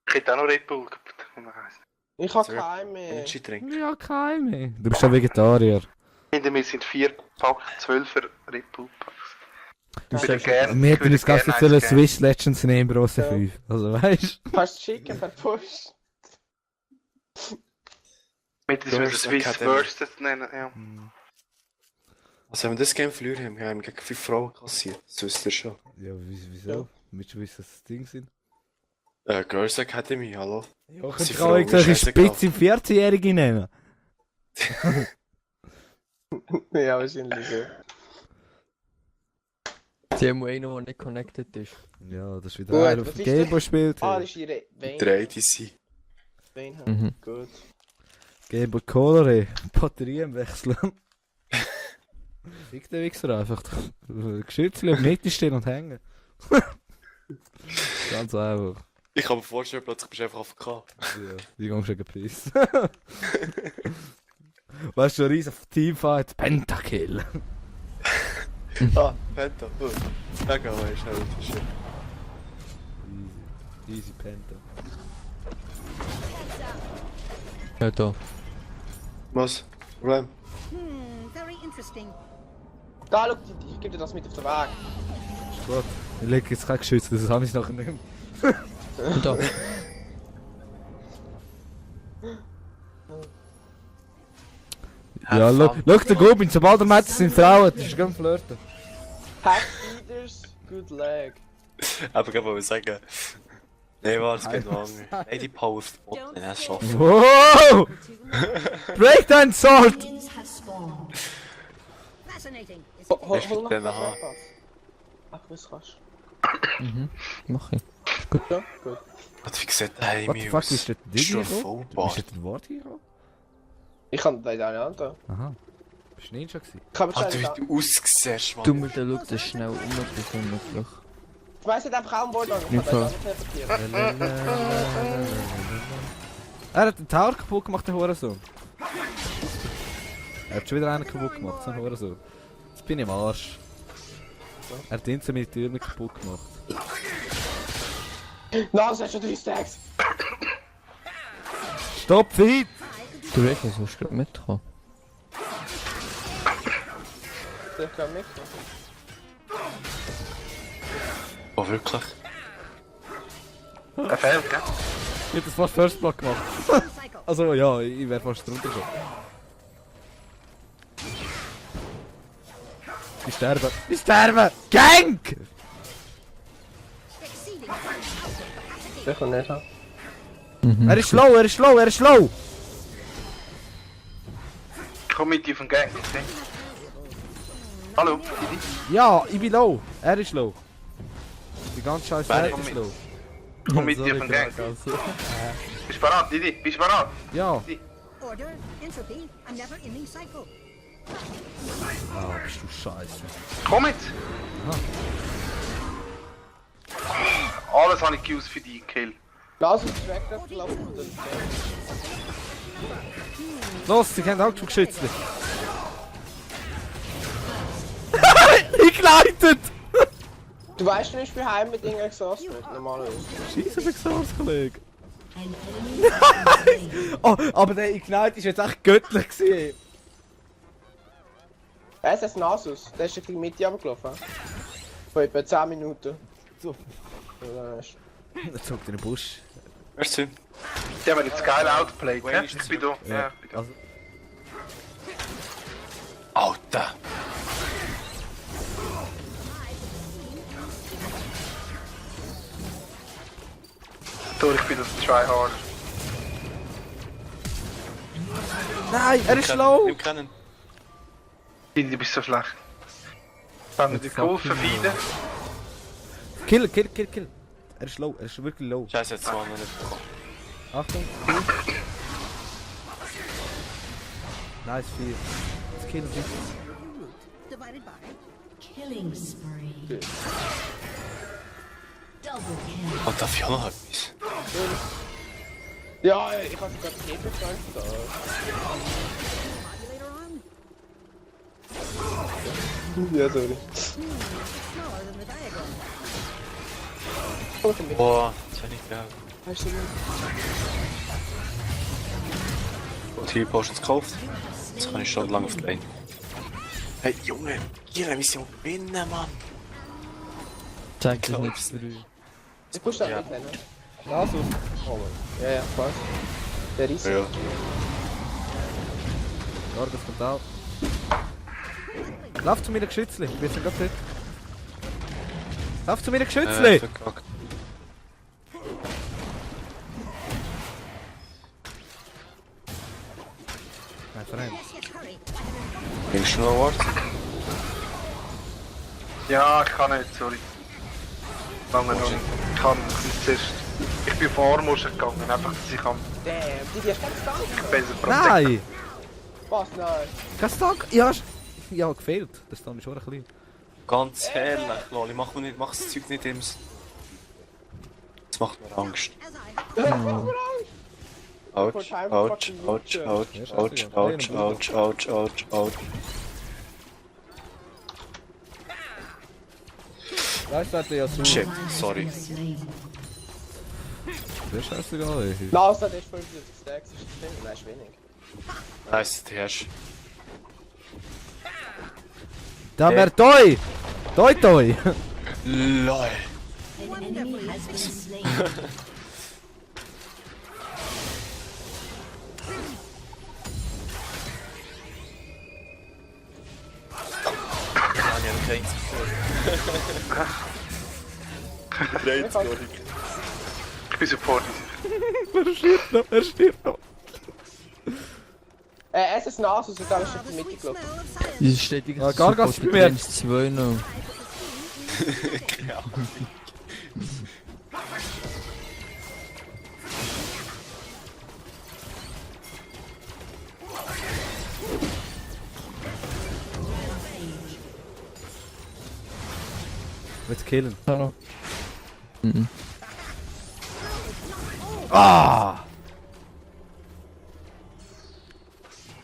Ich hätte auch noch Red Bull gehabt. Ich habe keinen mehr. Energy Drink. Ja, kein mehr. Du bist ja Vegetarier. Hinter mir sind 4 Pack 12er Red Bull Packs. Du Ich würde sagst, gerne- Wir ich hätten würde uns ganz gerne viele eins geben. Swiss Legends nehmen, Brose Ja. 5. Also weißt du? kannst du schicken per Post. Mit das Girls Swiss Academy. Versus nennen, ja. Also wenn wir das Game verlieren, haben wir gegen 5 Frauen kassiert. Das wisst ihr schon. Ja, wieso? Willst du wissen, was das Ding sind? Girls Academy, hallo. Ja, Sie ich Frauen, kann solche ist scheißegal. Spitze im 14-Jährigen nehmen. Ja, wahrscheinlich so. Die haben einen, der nicht connected ist. Ja, das ist wieder Gut, einer, der was auf ist Gameboy spielt. Ah, das ist ihre Vein. 3 DC. Vein. Mhm. Gut. Gameboy Color, ey. Batterien wechseln. Fick den Wichser einfach. Geschützle im Mitte stehen und hängen. Ganz einfach. Ich kann mir vorstellen, plötzlich bist du einfach AFK. Ja, die gehen schon gepisst. Weißt du, ein riesen Teamfight, Pentakill. Ah, Penta. Oh. Da gehen wir schnell auf den Schiff. Easy Penta. Ja, da. Was? Problem? Very interesting. Da, schau, ich gebe dir das mit auf den Weg. Ist gut. Ich lege jetzt kein Geschütz, das habe ich nachher nicht mehr. Und da. Ja, schau den Gubin, sobald er meint, es sind Frauen, das ist ganz flirten. Hack Eaters, good leg. Aber ich wollte sagen. Nee, warte, es geht noch lange. Hey, die Power auf den Boden, den hast du schaffen. Wow! Break dein Sword! Minions have spawned. Fascinating. Hol Hast du noch den mal Haar? was. Ach, was kannst Mhm. Mach ich. du? Ja, gut. Was, wie sieht der Heim What the fuck, ist das Ding Bist du ein hier gekommen? Vollbart? Ist das ein Wort hier gekommen? Ich kann das leider nicht antun. Aha. Bist du Ninja gewesen? Ich habe Alter, wahrscheinlich... wie du aussiehst, Du Mann. musst schau das schnell umgehen. Ich weiss nicht einfach kaum Wort an. Ich Nicht kann so. das nicht interpretieren. Er hat den Tower kaputt gemacht, der Hurensohn. Er hat schon wieder einen kaputt gemacht, so ein Hurensohn. Jetzt bin ich am Arsch. Er hat ihn mit Türen kaputt gemacht. Nein, das hat schon 3 Stacks. Stopp, Feed! Du weißt, was musst du gerade mitkommen. Ich kann mit. Oh, wirklich? Er fehlt, gell? Ich hab das fast First Block gemacht. Cycle. Also ja, ich wär fast drunter schon. Die sterben! Die sterben! Gang! Exceeding. Ich kann nicht haben. Mhm. Er ist slow, er ist slow, er ist slow! Komm mit auf den Gang, okay? Hallo, Didi? Ja, ich bin low. Er ist low. Die ganze scheiß Wer Welt kommt ist mit? low. Komm mit auf den Gang. Bist du bereit, Didi? Bist du bereit? Ja. Order. Entropy. A never-ending cycle. Ah, bist du scheiße. Komm mit! Alles habe ich geused für die Kill. Lass uns weg, das laufen. Los, sie haben auch schon geschützt. Ich geleitet! Du weißt nicht, wie heim mit Dingen Exhaust wird, normalerweise. Scheiße, Exhaust, Kollege. An enemy has been slain. Oh, aber der Ignite ist jetzt echt göttlich gewesen. Er ist ein Nasus, der ist in die Mitte runtergelaufen. Vor etwa 10 Minuten. So. Ja, Er zog in den Busch. Merci. Die haben jetzt geil outplayed, Wayne gell? ist Ich bin da. Ja, ich bin da. Also, Alter! So, ich bin das Tryhard. nein, er ist low! Nimm kennen. Didi, du bist so schlecht. Haben wir dir geholfen, Feinde? Kill, kill, kill, kill. Er ist low, er ist wirklich low. Scheiße, jetzt waren wir nicht bekommen. Achtung. Nice, 4. Jetzt killen sie. Divided by. Killing spree. Double kill. Und der Fiona hat etwas. Ja, ich hab gerade die Hebel gegangen da. Modulator run. Ja, sorry. Smaller than the diagram. Komm mit. Boah, das wäre nicht geil. Weißt du nicht? Und hier Potions gekauft. Jetzt kann ich schon lange auf die Lane. Hey Junge, ihre Mission gewinnen, Mann! Zeig dich nicht früh. Ich push da Ja. mit, ne? Lass uns. Oh Mann. Ja, passt. Der Riese. Ja. Gargas kommt auch. Lauf zu mir, Geschützli. Wir sind gerade dort. Lauf zu mir, Geschützli! Verkackt. Nein, Freund. Yes, yes, hurry. Bringst du noch ein Wort? Ja, ich kann nicht, sorry. Lange noch nicht. Ich kann zuerst. Ich bin auf Armmuschel gegangen, einfach, dass ich am Damn, die ist ganz stark. besser Nein! Was? Nein. Kein Stock? Ja, ja, gefehlt. Das ist schon ein bisschen. Ganz ehrlich, Loli, mach das Zeug nicht im... Das macht mir Angst. As I Autsch, Autsch, Autsch, Autsch, Autsch, Autsch, Autsch, Autsch, Autsch, Autsch. Weißt du, ja so. Shit, Ally has sorry. been slain. Das ist scheißegal, ey. Lass das ist 50 Stacks. Ist das viel? Nein, ist wenig. Nice, die hast Da mer toi! Toi toi! LOL. An enemy has been slain. Ich habe keinen Score. Ich bin Support. Er stirbt noch. Es ist Nasus und dann ist auf die Mitte gelaufen. smell of silence. Die steht die Ah, Gargas Support bei mir. 1-2 noch. Willst du killen? Hallo. Ah!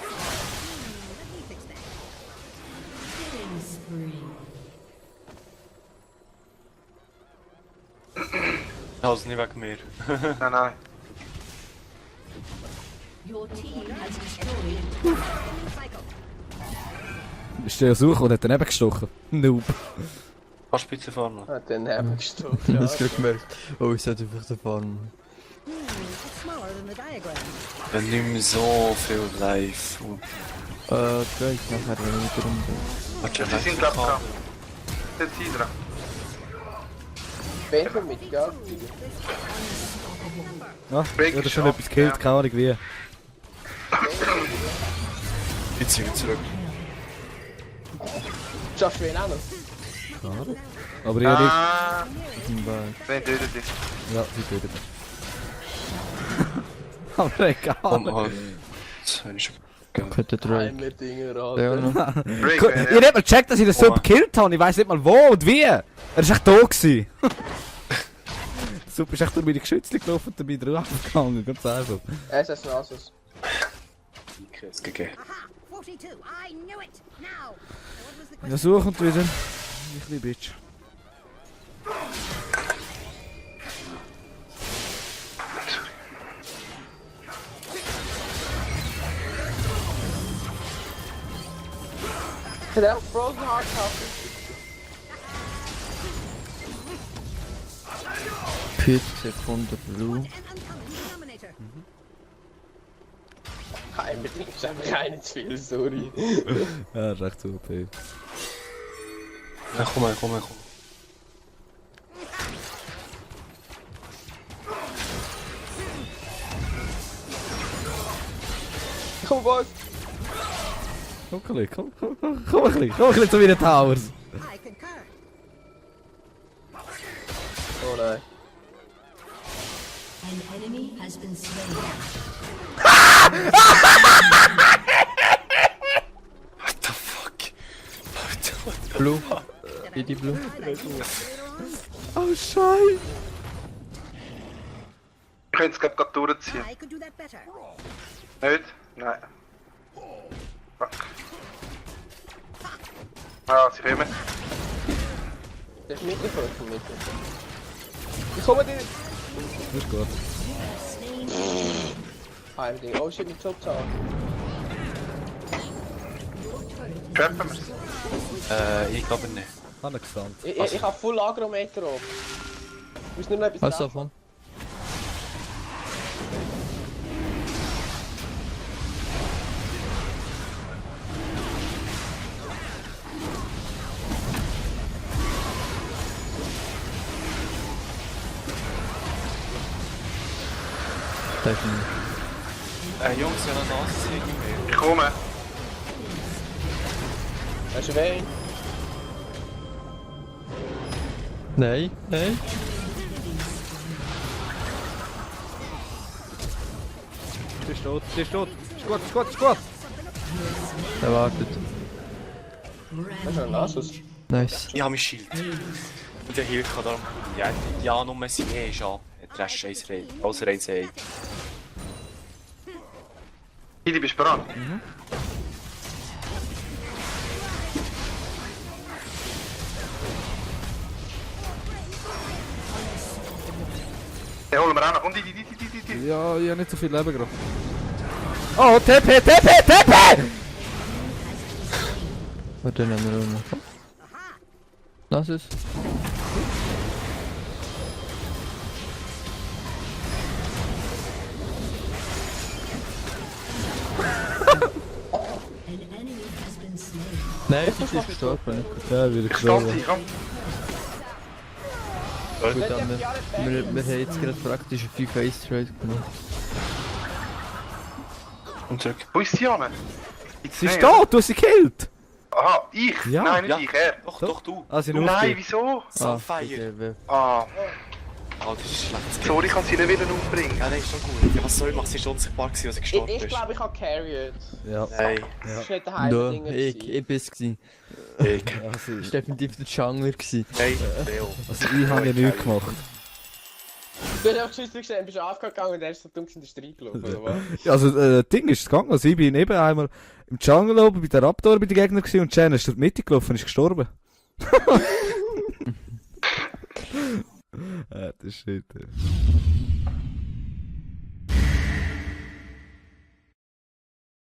Let me fix that. Killing spree. Ich habe es nicht wegen mir. Nein, nein. Your team has destroyed. Cycle. Ist der Suche und hat daneben gestochen? Noob. Kannst du bitte fahren? Hat den Nebel gestochen. Ich hab's gerade gemerkt. Oh, ich sollte einfach da fahren. It's smaller than the diagram. Ich habe nicht mehr so viel live. Geh ich nachher, wenn ich wieder rum bin. Warte, Sie sind glaube ich dran. Jetzt sind sie dran. Wen für mit, ja? Ja, Break ich habe ist schon ab, etwas gekillt, ja. keine Ahnung wie. Jetzt sind wir zurück. Schaffst du wen auch noch? Aber ich habe Ah, Bye. wen tötet dich? ja, sie tötet mich. Aber egal. Komm, halt. Das habe ich schon gehört. Könnte Drake. Einmal Dinge Der raten. noch. Break, Ihr habt mal gecheckt, dass ich den Sub gekillt habe. Ich weiss nicht mal wo und wie. Er ist echt da gewesen. Der Sub ist echt durch meine Geschützli gelaufen und dabei drauf gegangen. Ganz einfach. Es ist Nasus. Es gegeben. Aha! 42! I knew it! Now! What was the Ja, question? so kommt wieder. Ich liebe Bitch. Hat er auch Frozen Heart gehabt? 40 Sekunden Blue. An uncommon denominator. Kein mit links, einfach keinen zu viel, sorry. Ja, das ist echt super. Ja, komm mal, komm mal, komm. Komm, Boss! Komm ein bisschen, komm ein bisschen zu meinen Towers. I concur. Oh nein. An enemy has been slain. What the fuck? What the Blue. Die Blue. Oh, Scheiße. Ich könnte es gerade durchziehen. I could do that better. Nicht? Nein. Fuck. Ah, sie kommen. Der ist mitgefolgt von Mitte. Ich komme dir! Das ist gut. Ein Ding. Oh shit, mit Top-Tower. Trappen wir's. Ich glaube nicht. Kann er gesandt. Ich hab Full Agrometer auf. Ich muss nur noch etwas Also treffen. von. Da ist ein. Jungs, ja noch Nase irgendwie. Ich komme. Hast du wen? Nein, nein. Sie ist tot, sie ist tot. Ist gut, ist gut, ist gut. Er wartet. Das ist ein Nasus. Nice. Ich habe mein Schild. Und der Hilfe kann darum. Ja, nur sie ist ab. Trash 1 rein. Außer 1 rein. Hidi, bist du bereit? Den holen wir auch noch. Und die. Ja, ich habe nicht so viel Leben gerade. Oh, TP, TP, TP! Warte, dann haben wir auch noch. Lass es. An enemy has been slain. Nein, sie ist gestorben. Ja, wieder Stand gestorben. sie, komm. Gut, dann, wir haben jetzt gerade praktisch einen 5 Face Trade gemacht. Und zurück. Wo ist sie an? Sie ist tot, du hast sie gekillt! Aha, ich? Ja. Nein, nicht Ja. ich, er. Doch, du. Ah, sie Nein, aufgeht. wieso? Sunfire. okay, Ah, Oh, das ist schlecht. sorry, ich kann sie nicht wieder umbringen. Ja, nein, ist schon gut. Ja, was soll ich machen? Sie ist unsichtbar gewesen, als sie gestorben Ich ist. glaube, ich habe carried. Ja, Nein, Das ist nicht der Ja, Heimding. ich bin's gewesen. ich. ja sie Das war definitiv der Jungler gewesen. Nein, Leo. Also ich habe ja nichts gemacht. Du hast auch geschissen gesehen, bist du aufgegangen und er ist so dumm in den Streit gelaufen, oder was? Ja, also das Ding ist gegangen, also ich bin eben einmal im Jungle oben bei der Raptor bei den Gegnern gewesen und Jen ist durch die Mitte gelaufen und ist gestorben. Das ist shit.